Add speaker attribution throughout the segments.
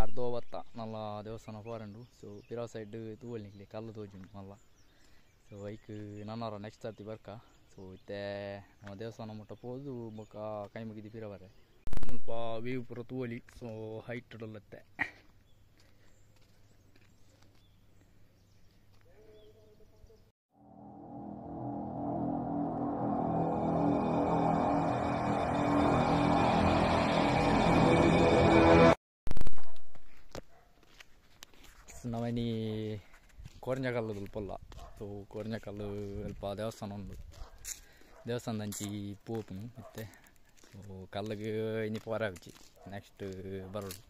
Speaker 1: ಅರ್ಧ ಬತ್ತ ನಲ್ಲ ದೇವಸ್ಥಾನ ಪೋರಂಡು. ಸೊ ಪಿರ ಸೈಡ್ ತೂವೊಲಿ ಕಲ್ಲು ತೋಜುಂಡು ಮಲ್ಲ. ಸೊ ಐಕ್ ನನ್ನರ ನೆಕ್ಸ್ಟ್ ಸರ್ತಿ ಬರ್ಕ. ಸೊ ಇತ್ತೆ ನಮ್ಮ ದೇವಸ್ಥಾನ ಮುಟ್ಟ ಪೋದು ಬೊಕ್ಕ ಕೈ ಮುಗಿದು ಪಿರ ಬರೆ. ಮುಲ್ಪ ವ್ಯೂ ಪೂರ ತೂವೊಲಿ. ಸೊ ಹೈಟ್ ಉಲ್ಲತ್ತೆ. ನವನಿ ಕೊರ್ಂಜಕಲ್ಲು ಪೊಲ್ಲ. ಸೊ ಕೊರ್ಂಜಕಲ್ಲು ಅಲ್ಪ ದೇವಸ್ಥಾನ ಉಂಡು. ದೇವಸ್ಥಾನದಂಚಿ ಪೋಪುನು ಇತ್ತೆ. ಸೊ ಕಲ್ಲಿಗೆ ಇನಿ ಪೋರಾಗುಜಿ ನೆಕ್ಸ್ಟ್ ಬರೋಡು.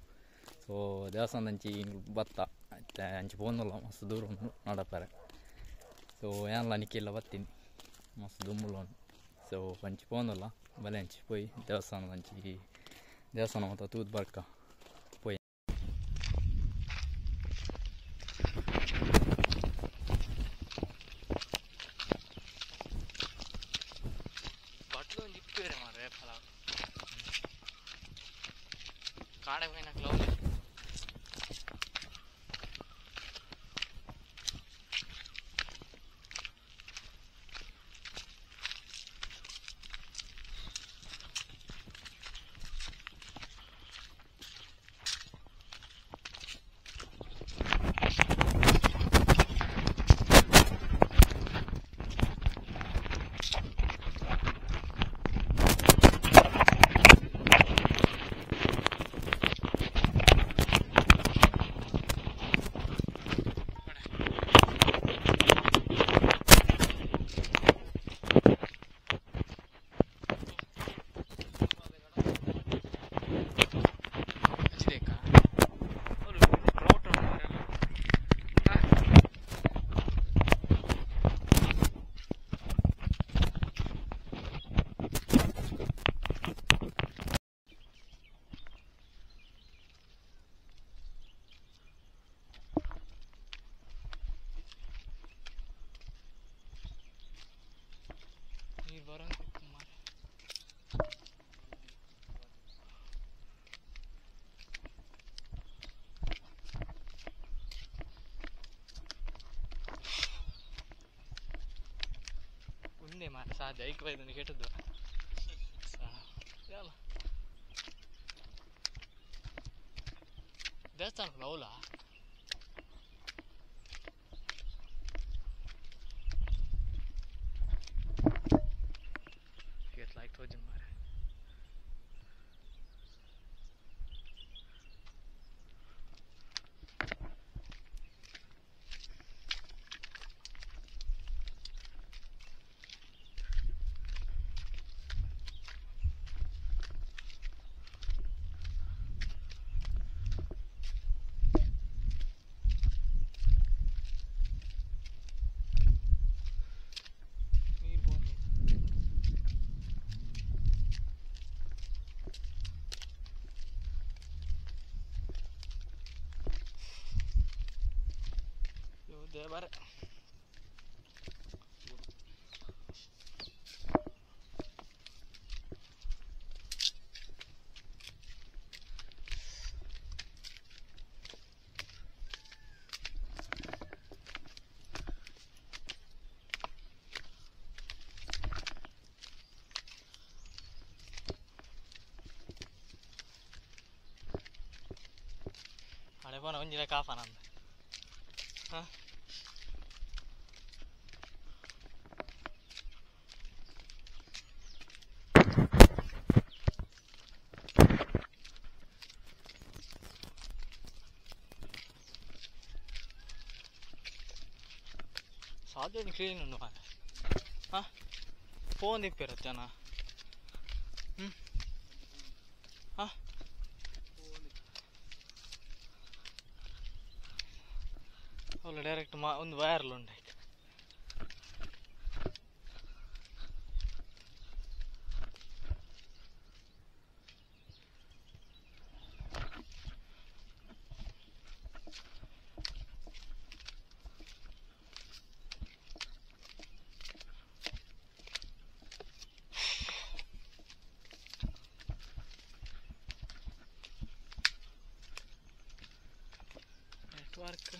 Speaker 1: ಸೊ ದೇವಸ್ಥಾನದಂಚಿ ಬತ್ತ ಇತ್ತೆ ಅಂಚಿ ಪೋಂದುಲ್ಲ ಮಸ್ತ್ ದೂರ ಉಂಡು ನಡಪರೆ. ಸೊ ಏನ್ಲ ನಿಕ್ಕಿಲ್ಲ ಬತ್ತೀನಿ ಮಸ್ತ್ ದುಂಬುಲ ಉಂಡು. ಸೊ ಅಂಚಿ ಪೋಂದುಲ್ಲ ಬಲೆ ಅಂಚಿ ಪೋಯಿ ದೇವಸ್ಥಾನದಂಚಿ ದೇವಸ್ಥಾನ ಮಾತ ತೂದು ಬರ್ಕ ಪೋಯಿ.
Speaker 2: ಕಾಡೆ ಹೋಗಿನ ಕ್ಲೌಡ್ ಉಂಡೆ ಮಾರ ಸಾಧ್ಯ ಐಕ್ ಬೈದನ್ನು ಕೆಟ್ಟದ್ದು ದೇವಸ್ಥಾನ ಅವಲ. ಲೈಕ್ ತೋಜಿನ ಮಾರೆ. ದೇವರ ಹಳೆ ಬೋನ ಒಂಜಿನ ಕಾಫಾನ ಹಾಂ. ಸಾಧ್ಯ ಕ್ಲೀನ್ ಉಂಡು ಮಾರೆ. ಹಾಂ ಫೋನ್ ಇಪ್ಪಿರ ಜನ. ಹ್ಞೂ ಹಾಂ ಅವಳು ಡೈರೆಕ್ಟ್ ಮಾ ಒಂದು ವೈರ್ಲ್ ಉಂಟು. ನೆಟ್ವರ್ಕ್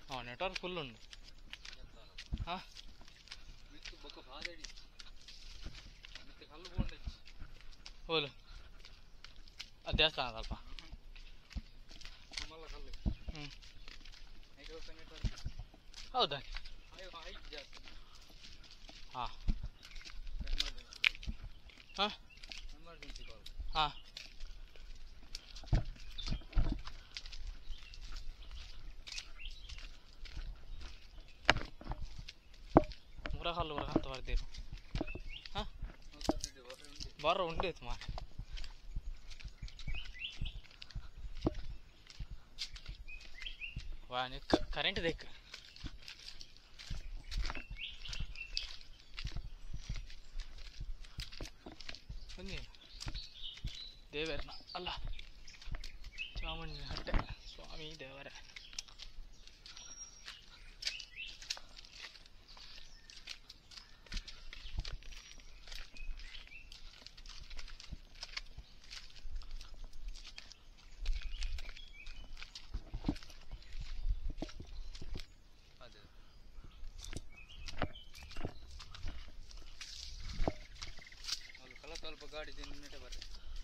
Speaker 2: ಹಾಂ ನೆಟ್ವರ್ಕ್ ಫುಲ್ ಉಂಡು ಹಾಂ ಹೋಲು ಅದು ದೇವಸ್ಥಾನ ಸ್ವಲ್ಪ ಹ್ಞೂ ಹೌದಾ ಹಾಂ ಹಾಂ ಹಾಂ ಮುರಹಲ್ಲು ಅಂತ ಬರ್ದಿರು ಹಾಂ ಬರ ಉಂಡೇತು ಮಾರ ವಾ ಕರೆಂಟ್ ದೇಕ್ ಬನ್ನಿ ದೇವರನ ಅಲ್ಲ ಚಾಮುಂಡಿ ಹಟ್ಟೆ ಸ್ವಾಮಿ ದೇವರೇ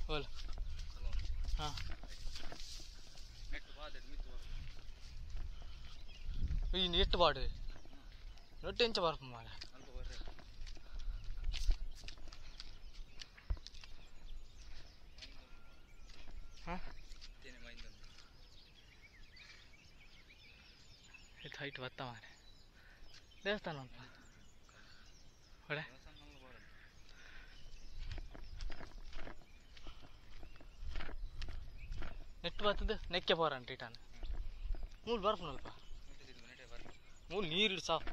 Speaker 2: ಹೋಲ್ ಹಾಂ ಈ ನೆಟ್ ಬಾಡು ನೆಟ್ ಎಂಚ ಬರ್ಪ ಮಾರ ಹಾಂ ಇದು ಹೈಟ್ ಬತ್ತ ಮಾರೆ ದೇವಸ್ಥಾನ ಉಂಟು ಹೊಡೆ ನೆಟ್ ಬರ್ತದೆ ನೆಕ್ಕೆ ಪೋರಂಟ ಇಟಾನ ಮೂಲು ಬರ್ಪುನಲ್ಪ ಮೂಲು ನೀರು ಸಾಫ್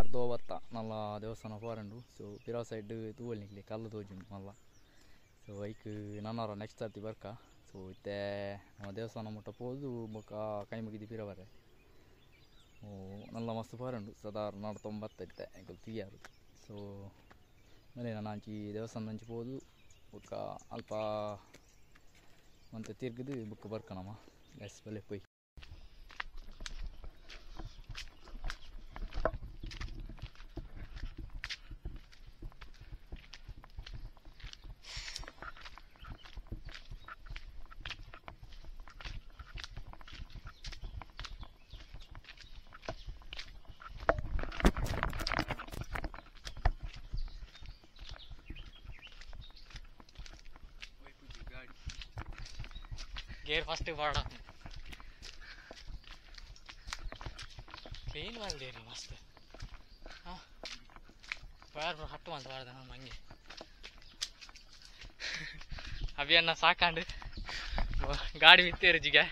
Speaker 1: ಅರ್ಧೋ ಬತ್ತ ನಲ್ಲ ದೇವಸ್ಥಾನ ಪೋರಂಡು ಸೊ ಪಿರಾ ಸೈಡ್ ತೂವಲ್ ನಿಕ್ಲಿ ಕಲ್ಲು ತೋಜುಂಡು ಮಲ್ಲ ಸೊ ಐಕ್ ನನ್ನವರ ನೆಕ್ಸ್ಟ್ ಸರ್ತಿ ಬರ್ಕ ಸೊ ಇತ್ತೆ ನಮ್ಮ ದೇವಸ್ಥಾನ ಮುಟ್ಟ ಪೋದು ಬೊಕ್ಕ ಕೈ ಮುಗಿದು ಪಿರ ಬರೆ ಓ ನಲ್ಲ ಮಸ್ತ್ ಪೋರಂಡು ಸಾಧಾರಣ ನಾಡು ತೊಂಬತ್ತ ಇತ್ತೆ ಎಂಕುಲು ತೀಯಾರು ಸೊ ಮೇಲೆ ನಾನು ಅಂಚಿ ದೇವಸ್ಥಾನ ಅಂಚಿ ಪೋದು ಬೊಕ್ಕ ಅಲ್ಪ ಮಂತೆ ತಿರ್ಗಿದು ಬೊಕ್ಕ ಬರ್ಕ ನಮ್ಮ ಎಸ್ ಬಲೆ ಪೋಯ್
Speaker 2: ಗೇರ್ ಫಸ್ಟ್ ಬಾಡ ಕ್ಲೀನ್ ಮಾಡಿದೇರಿ ಮಸ್ತ್ ಹಾಂ ಬಾರ್ ಹಟ್ಟು ಅಂತ ಬಾರ್ದ ನಮ್ಮ ಹಂಗೆ ಅಭಿಯನ್ನ ಸಾಕಂಡು ಗಾಡಿ ಮಿತ್ತೇರು ಜಿಗೆ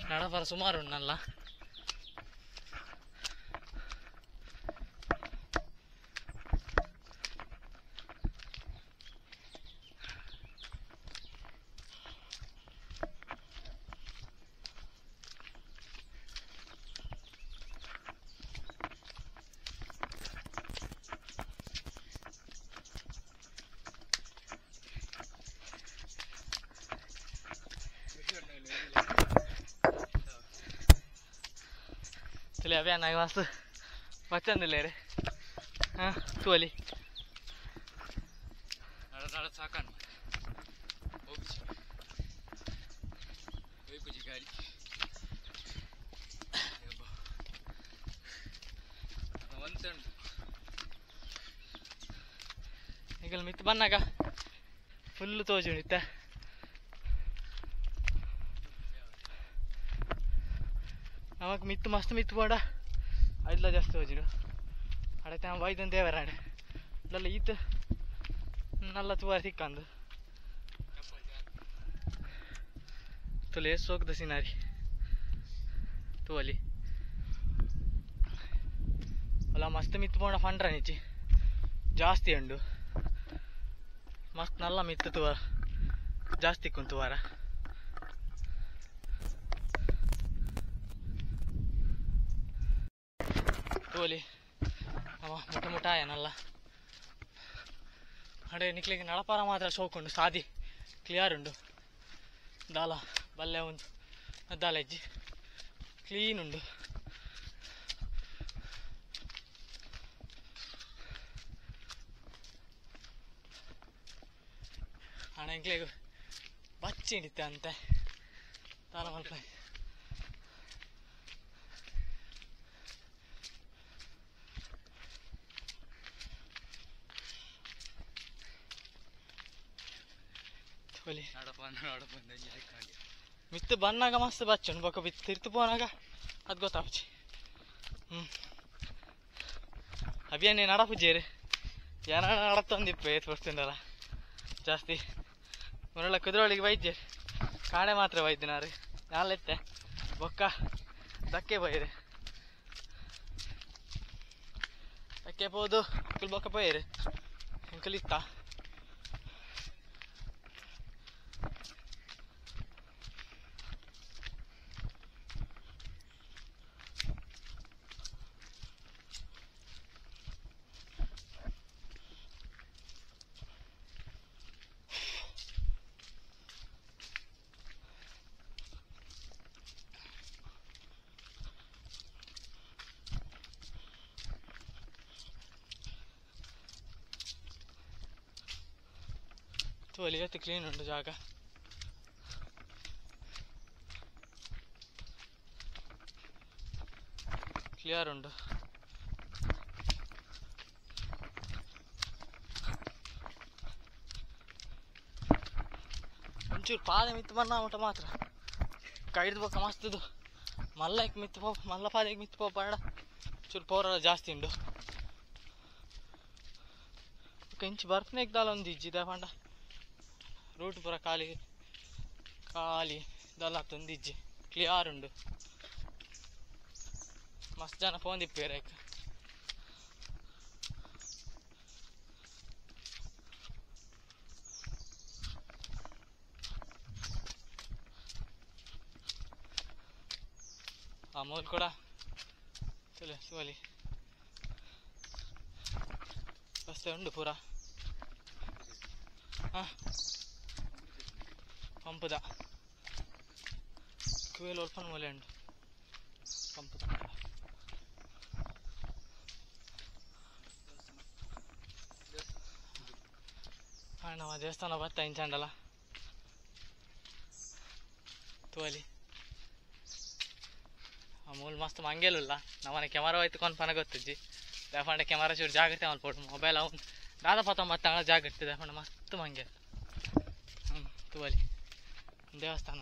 Speaker 2: ನಡಬರ ಸುಮಾರು ಉಣ್ಣಲ್ಲ ಅಭ್ಯಾನ ಮಸ್ತ್ ಬಚ್ಚಂದಿಲ್ಲ ಹಾಂ ತೂಲಿ
Speaker 1: ನಡ ಸಾಕಂಡು ಗಾಡಿ
Speaker 2: ಈಗ ಮಿತ್ ಬಂದಾಗ ಫುಲ್ ತೋಜುಂಡು ಇತ್ತ ನಮಕ್ ಮಿತ್ತು ಮಸ್ತ್ ಮಿತ್ತು ಬೋಡ ಐದ್ಲ ಜಾಸ್ತಿ ತೋಜುಂಡು ಅಡತೆ ಬೈದನ್ ದೇವರಾಡ ಇಲ್ಲಲ್ಲ ಈತ ನಲ್ಲ ತೂವಾರ ಸಿಕ್ಕಂದು ತುಲೆ ಸೋಕ್ದ ಸಿನಾರಿ ತೂವಲಿ ಅಲ್ಲ ಮಸ್ತ್ ಮಿತ್ತು ಪೋಣ ಫಂಡ್ರ ನಿಚ್ಚಿ ಜಾಸ್ತಿ ಉಂಡು ಮಸ್ತ್ ನಲ್ಲ ಮಿತ್ತು ತೂವ ಜಾಸ್ತಿ ಕುಂತುವಾರ ತೋಲಿ ಅವ ಮುಟ್ಟ ಮುಟ್ಟ ಏನಲ್ಲ ಅಡೆ ನಿಕ್ಲಿಗೆ ನಡಪಾರ ಮಾತ್ರ ಶೋಕುಂಡು ಸಾದಿ ಕ್ಲಿಯರ್ ಉಂಡು ದಾಲ ಬಲ್ಲೆ ಒಂದು ದಾಲ ಹೆಜ್ಜಿ ಕ್ಲೀನ್ ಉಂಡು ಅಣ್ಣ ಎಂಕ್ಲೆಗ್ ಬಚ್ಚಿಡಿತ್ತೆ ಅಂತೆ ದಾಲ ಮಲ್ಪ ಮಿತ್ತು ಬನ್ನಾಗ ಮಸ್ತ್ ಬಚ್ಚುಂಡು ಬೊಕ ಬಿತ್ತು ತಿರ್ತು ಪೋನಾಗ ಅದು ಗೊತ್ತಾಪುಜಿ ಅಭಿಯಾನೆ ನಡಪುಜೇರು ಜನ ನಡತ್ತೊಂದಿಪ್ಪು ಏತ್ ಬರ್ತಿಂಡಲ್ಲ ಜಾಸ್ತಿ ಮುರಳ ಕುದುರೆಳಿಗೆ ಬೈದ್ಯರು ಕಾಣೆ ಮಾತ್ರ ಬೈದಿನಾರು ನಾಲೆತ್ತೆ ಬೊಕ್ಕ ಧಕ್ಕೆ ಬೈರು ಧಕ್ಕೆ ಪೋದು ಕುಲ್ ಬೊಕ್ಕ ಪೋಯರು ಎಂಕಲಿತ್ತ ತೋಲಿ ಇವತ್ತು ಕ್ಲೀನ್ ಉಂಟು ಜಾಗ ಕ್ಲಿಯರ್ ಉಂಟು ಒಂಚೂರು ಪಾದ ಮಿತ್ತು ಬಣ್ಣ ಉಂಟ ಮಾತ್ರ ಕೈದು ಬೊಕ್ಕ ಮಸ್ತದು ಮಲ್ಲಕ್ಕೆ ಮಿತ್ತು ಪೋ ಮಲ್ಲ ಪಾದಕ್ಕೆ ಮಿತ್ತು ಪೋ ಬೇಡ ಚೂರು ಪೋರಲ್ಲ ಜಾಸ್ತಿ ಉಂಟು ಇಂಚು ಬರ್ಫ್ನೇಕ್ ದಾಲ ಒಂದು ಇಜ್ಜಿದೆ ಪಂಡ ರೂಟ್ ಪೂರ ಖಾಲಿ ಖಾಲಿ ದಲ್ಲ ತುಂದಿಜ್ಜಿ ಕ್ಲಿಯರ್ ಉಂಡು ಮಸ್ತ್ ಜನ ಫೋನ್ ದಿಪ್ಪೇರು ಆ ಮೂಲ ಕೂಡ ಚಲೋ ಶಿವಲಿ ರಸ್ತೆ ಉಂಡು ಪೂರ ಹಾಂ ಪಂಪದ ಕ್ಯೂಎಲ್ ಓಪನ್ ಮೂಲೆ ಉಂಟು ಪಂಪದ ನಮ್ಮ ದೇವಸ್ಥಾನ ಬತ್ತ ಇಂಚಾಂಡಲ್ಲ ತೋಲಿ ಆ ಮೂಲ ಮಸ್ತ್ ಮಂಗೇಲಿಲ್ಲ ನಮ್ಮನೆ ಕ್ಯಾಮರಾ ಹೋಯ್ತು ಕೊಂದು ಗೊತ್ತಿಜ್ಜಿ ದಾಫಂಡ ಕ್ಯಾಮರಾ ಚೂರು ಜಾಗ್ರತೆ ಮಲ್ಪೊಡು ಮೊಬೈಲ್ ಅವನು ದಾದ ಪತ್ತೊಂಬತ್ತು ಜಾಗ್ರತೆ ದಾಫಂಡ ಮಸ್ತ್ ಮಂಗೇಲ್ ತೋಲಿ ದೇವಸ್ಥಾನ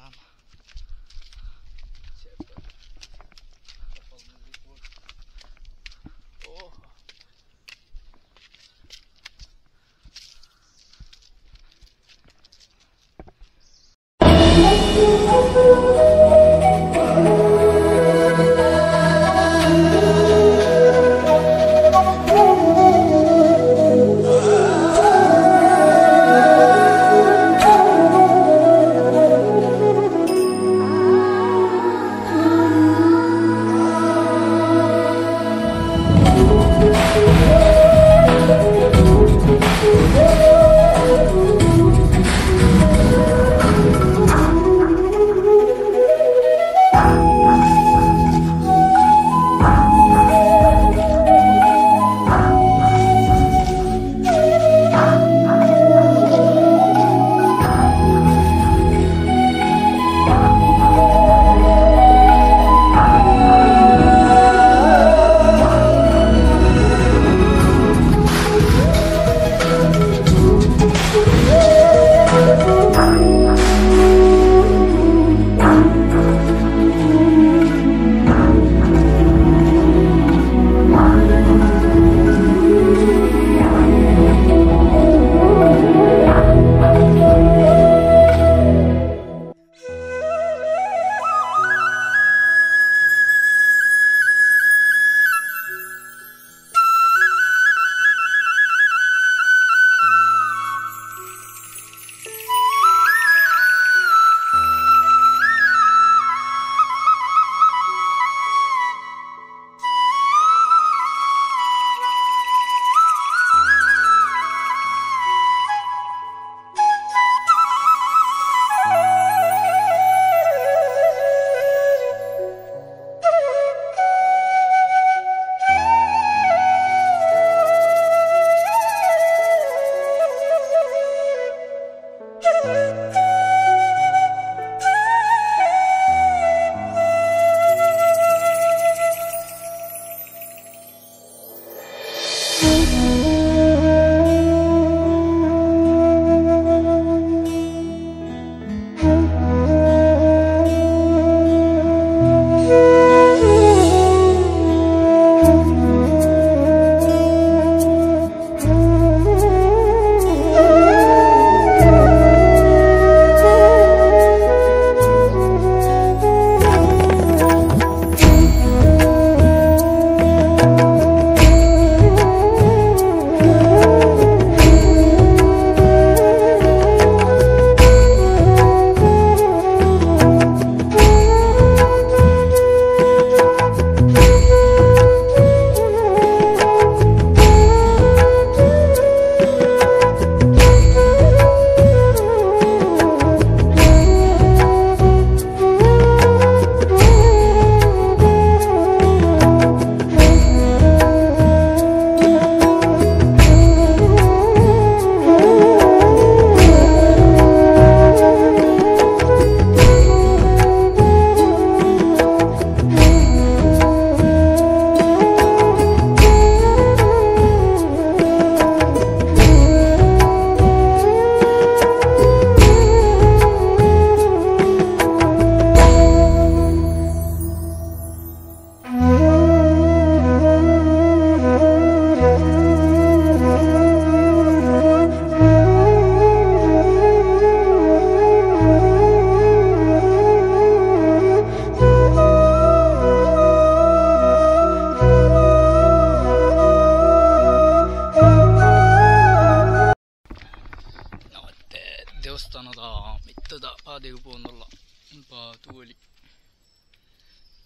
Speaker 1: ದೇವಸ್ಥಾನದ ಮಿತ್ತದ ಪಾದೆಗ್ ಪೋವೊಂದುಲ್ಲ ಮುಲ್ಪ ತೂವೊಲಿ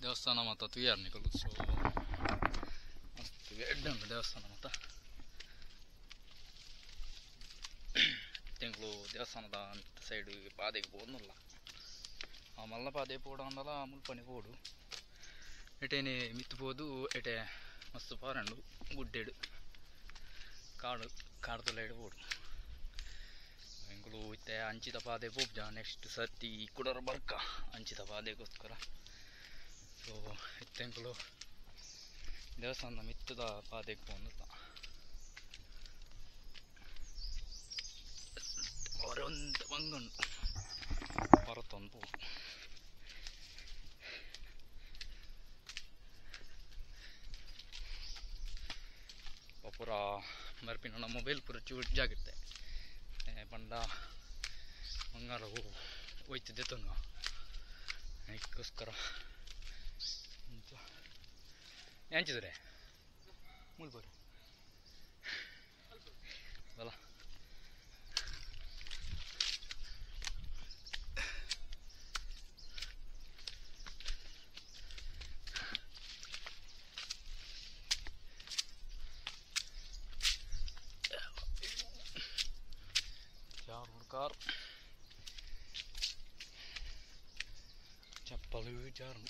Speaker 1: ದೇವಸ್ಥಾನ ಮಾತ ತೂಯರ್ ನಿಕುಲು ಸೊ ಮಸ್ತ್ ಎಡ್ಡೆ ಉಂಡು ದೇವಸ್ಥಾನ ಮಾತ ಎಂಕುಲು ದೇವಸ್ಥಾನದ ಮಿತ್ತ ಸೈಡ್ ಪಾದೆಗ್ ಪೋವೊಂದುಲ್ಲ ಆ ಮಲ್ಲ ಪಾದೆ ಪೋಡಾಂಡಲ ಮುಲ್ಪನೆ ಪೋಡು ಎಟೇನೆ ಮಿತ್ತು ಪೋದು ಎಟೆ ಮಸ್ತ್ ಪಾರಂಡು ಗುಡ್ಡೆಡು ಕಾಡು ಕಾಡ್ದೊಲ ಪೋಡು ಎಂಕುಲು ಇತ್ತೆ ಅಂಚಿದ ಪಾದೆ ಪೋಪುಜ ನೆಕ್ಸ್ಟ್ ಸರ್ತಿ ಕುಡರ ಬರ್ಕ ಅಂಚಿದ ಪಾದೆಗೋಸ್ಕರ ಸೊ ಇತ್ತೆ ಎಂಕುಲು ದೇವಸ್ಥಾನದ ಮಿತ್ತದ ಪಾದೆಗ್ ಪೋವೊಂದುಲ್ಲ ಒರೊಂದು ಬಂಗುಂಡು ಪರತೊಂದು ಪೋಡು ಪೂರ ಮರ್ಪಿನ ಮೊಬೈಲ್ ಪೂರ ಚೂರು ಜಾಗಿತ್ತೆ ಪಂಡ ಬಂಗಾರ ಹೋಯ್ತು ದೆತ್ತೊಂದು ಅದಕ್ಕೋಸ್ಕರ ಎಂಚಿದ್ರೆ ಮುಲ್ಬೋರು ಬಲ ಕಾರ್ ಚಪ್ಪಲು ಜಾರು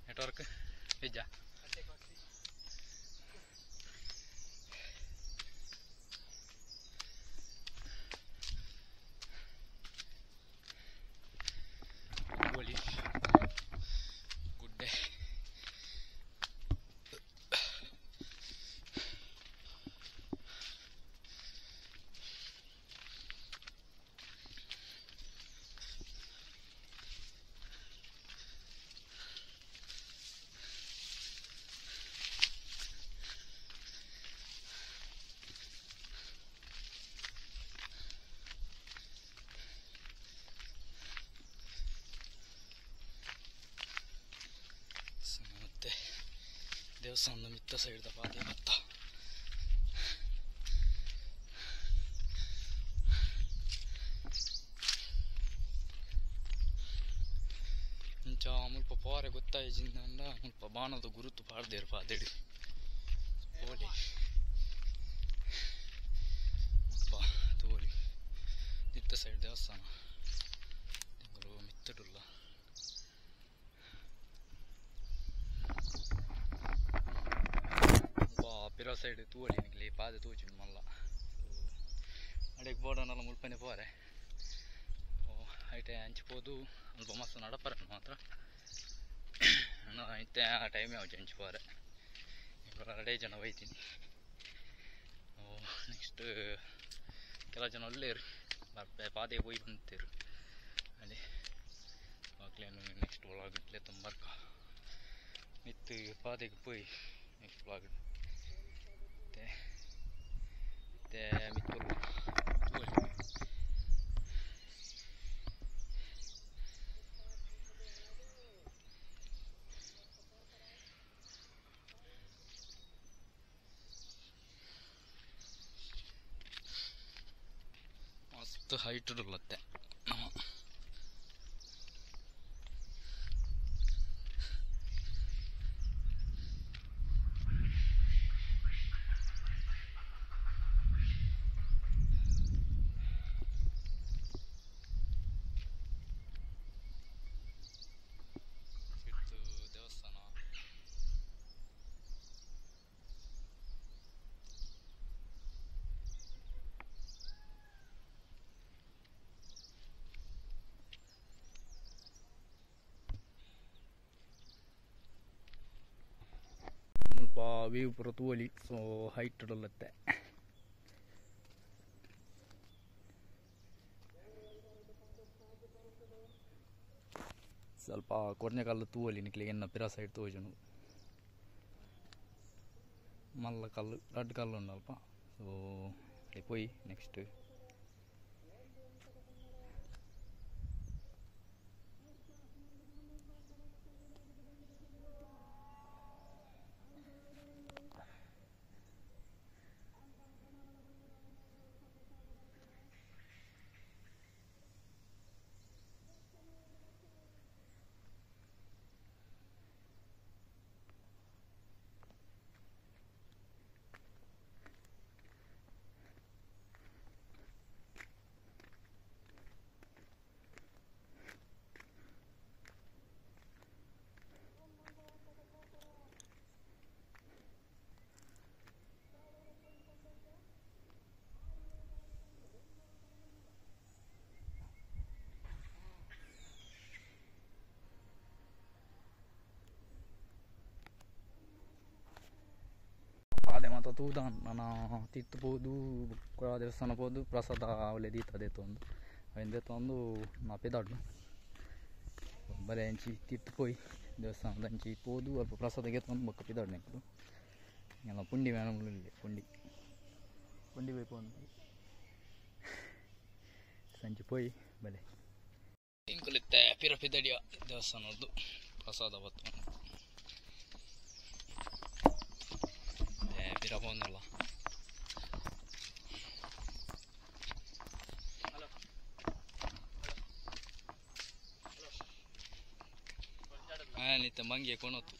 Speaker 1: ನೆಟ್ವರ್ಕ್ ನಿಜ ಗುಡ್ಡೆ ದೇವಸ್ಥಾನದ ಮಿತ್ತ ಸೈಡ್ ಪಾದೆ ಬತ್ತ ಇಂಚ ಮುಲ್ಪ ಪೋರೆ ಗೊತ್ತಾಯಿಜಿಂದ ಮುಲ್ಪ ಬಾಣದ ಗುರುತು ಪಾಡ್ದೇರು ಪಾದೆಡು ಪೋಲಿ ಮುಲ್ಪ ತೋಲಿ ಮಿತ್ತ ಸೈಡ್ ದೇವಸ್ಥಾನ ಮಿತ್ತಡುಲ್ಲ ಪಿರ ಸೈಡ್ ತೂವೊಲಿ ನಿಕ್ಲೆ ಪಾದೆ ತೋಜುಂಡು ಮಲ್ಲ ಅಡೆಗ್ ಬೋಡನಲ್ಲ ಮುಲ್ಪನೆ ಪೋರೆ ಐಟೆ ಅಂಚಿ ಪೋದು ಅಲ್ಪ ಮಸ್ತ್ ನಡಪರ ಮಾತ್ರ ಇತ್ತೆ ಆ ಟೈಮ್ ಯಾವ್ದು ಅಂಚಿ ಪೋರೆ ಎರಡೇ ಜನ ಒಯ್ತೀನಿ ನೆಕ್ಸ್ಟ್ ಕೆಲ ಜನ ಒಲ್ಲೇರು ಬರ್ಪೆ ಪಾದೆ ಪೋಯಿ ಬಂತೇರು ಅಲ್ಲಿ ಮಕ್ಳೇನು ನೆಕ್ಸ್ಟ್ ಒಳಗಿಟ್ಲೆ ತುಂಬರ್ಕ ಮಿತ್ತು ಪಾದೆಗೆ ಪೋಯಿ ನೆಕ್ಸ್ಟ್ ಒಳಗೆ ಮಸ್ತ್ ಹೈಟ್ ಉಳ್ಳತ್ತೆ ದೇವಸ್ಥಾನ ಮುಲ್ಪ ವ್ಯೂ ಪೂರ ತೂವೊಲಿ ಸೊ ಹೈಟ್ ಉಳ್ಳತ್ತೆ ಸ್ವಲ್ಪ ಕೊರ್ನೆಕಲ್ಲು ತೂವೊಲಿ ನಿಕ್ಲೆಗ್ ಎನ್ನ ಪಿರ ಸೈಡ್ ತೋಜುಂಡು ಮಲ್ಲ ಕಲ್ಲು ರಡ್ಡ್ ಕಲ್ಲು ಉಂಡು ಅಲ್ಪ ಸೊ ಪೋಯಿ ನೆಕ್ಸ್ಟ್ ತೂದಾನ್ ನನ ತಿರ್ತ್ ಪೋದು ಬೊಕ್ಕ ದೇವಸ್ಥಾನ ಪೋದು ಪ್ರಸಾದ ಅವಲೆ ದೀತ ದೇತೊಂದು ಅವೆನ್ ದೇತೊಂದು ನಾ ಪಿದಾಡ್ನು ಬಲೆ ಅಂಚಿ ತಿರ್ತ್ ಪೋಯಿ ದೇವಸ್ಥಾನದ ಅಂಚಿ ಪೋದು ಅಲ್ಪ ಪ್ರಸಾದ ಗೆತ್ತೊಂದು ಬೊಕ್ಕ ಪಿದಾಡ್ನು ಎಂಕುಲು ಎಲ್ಲ ಪುಂಡಿ ಮೇನ ಪುಂಡಿ ಪುಂಡಿ ಪೋಯಿ ಪೋಂದು ಸಂಜೆ ಪೋಯಿ ಬಲೆ ಇಂಕುಲಿತ್ತೆ ಪಿರ ಪಿದಡಿಯ ದೇವಸ್ಥಾನದ್ದು ಪ್ರಸಾದ ಬತ್ತು ಪಿರ ಪೋಂದಲ್ಲ ನಿತ್ತ ಮಂಗೆ ಕೊನೊತ್ತು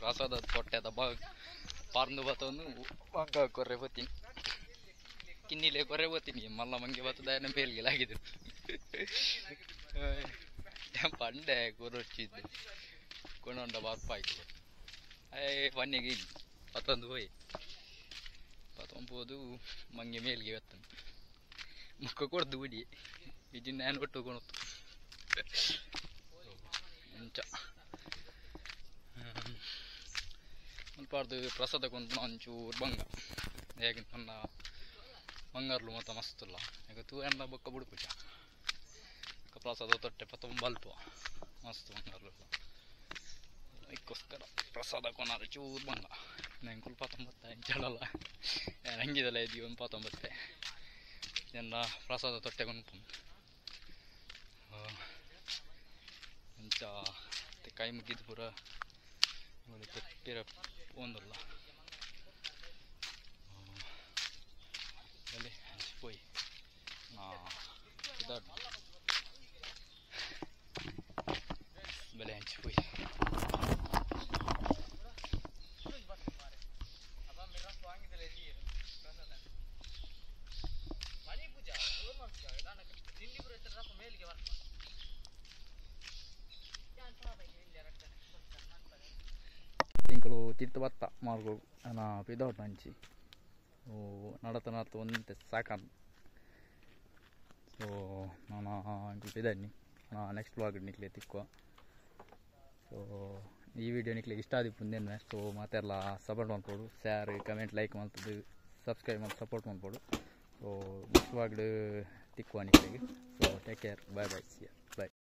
Speaker 1: ಪ್ರಸಾದ ತೊಟ್ಟೆದ ಬಾಗ್ ಪಾರ್ಂದು ಬತ್ತೊಂದು ಮಂಗ ಕೊರ್ರೆ ಬತ್ತೀನಿ ಕಿನ್ನಿಲೆ ಕೊರೆ ಬತ್ತೀನಿ ಮಲ್ಲ ಮಂಗೆ ಬತ್ತದ ಮೇಲ್ಗೆ ಲಾಗಿದ್ರು ಪಂಡೆ ಕೊರೊಚ್ಚಿದ್ದೆ ಕೊನೊಂಡ ಬರ್ಪಾಯ್ತು ಏ ಪನ್ನೆಗೆ ಪತ್ತೊಂದು ಹೋಯ್ ಪತ್ತೊಂಬೋದು ಮಂಗೆ ಮೇಲ್ಗೆ ಬತ್ತನು ಮುಖ ಕೊಡ್ದು ಬಿಡಿ ಇಜಿನ ನಾನು ಒಟ್ಟು ಕೊಣತ್ತು ಅಂಚ ಮುಲ್ಪಾರ್ದು ಪ್ರಸಾದ ಕೊಂದು ಒಂಚೂರು ಬಂಗ ಹೇಗೆ ನನ್ನ ಬಂಗಾರ್ಲು ಮೊತ್ತ ಮಸ್ತುಲ್ಲ ಈಗ ತೂ ಎಣ್ಣ ಬೊಕ್ಕ ಬುಡುಪುಜ ಪ್ರಸಾದ ತೊಟ್ಟೆ ಪತ್ತೊಂಬಲ್ಪ ಮಸ್ತ್ ಬಂಗಾರ್ಲು ಅದಕ್ಕೋಸ್ಕರ ಪ್ರಸಾದ ಕೊನಾರು ಚೂರು ಬಂಗ ನಂಗೆ ಪತ್ತೊಂಬತ್ತ ಇಂಚಳಲ್ಲ ನಂಗಿದಲ್ಲ ಇದೀವಿ ಒಂದು ಪತ್ತೊಂಬತ್ತೆ ಎಲ್ಲ ಪ್ರಸಾದ ತೊಟ್ಟೆ ಕೊಂಡ್ಪು ಅಂಚ ಕೈ ಮುಗಿದು ಪೂರ ಪಿರ ಪೋಂದುಲ್ಲ ಬಲೆ ಪೋಯಿ ಬಲೆ ಹಂಚಿ ಪೋಯಿ ತಿಂಗಳು ತಿರ್ತು ಬತ್ತ ಮಾರ್ಗು ನಾ ಪಿದೌಟ್ ಅಂಚಿ ನಡತ ನಡತ ಒಂತೆ ಸಾಕಂದು ಸೊ ನಾನು ಇಂಕುಲು ಪಿದಾಡ್ನಿ ನೆಕ್ಸ್ಟ್ ಬ್ಲಾಗ್ ನಿಕ್ಲೆ ತಿಕ್ಕುವ. ಸೊ ಈ ವಿಡಿಯೋ ನಿಕ್ಲೆ ಇಷ್ಟ ಆದಿಪ್ಪುಂದೇನು. ಸೊ ಮಾತೆಲ್ಲ ಸಪೋರ್ಟ್ ಮಲ್ಪೊಡು, ಶೇರ್ ಕಮೆಂಟ್ ಲೈಕ್ ಮಲ್ತದ್ದು ಸಬ್ಸ್ಕ್ರೈಬ್ ಮಲ್ತು ಸಪೋರ್ಟ್ ಮಲ್ಪೊಡು. ಸೊ ನೆಕ್ಸ್ಟ್ ಬ್ಲಾಗ್ ತಿಕ್ಕುವ ನಿಕ್ಲೆಗ್. So take care, bye bye, see ya, bye.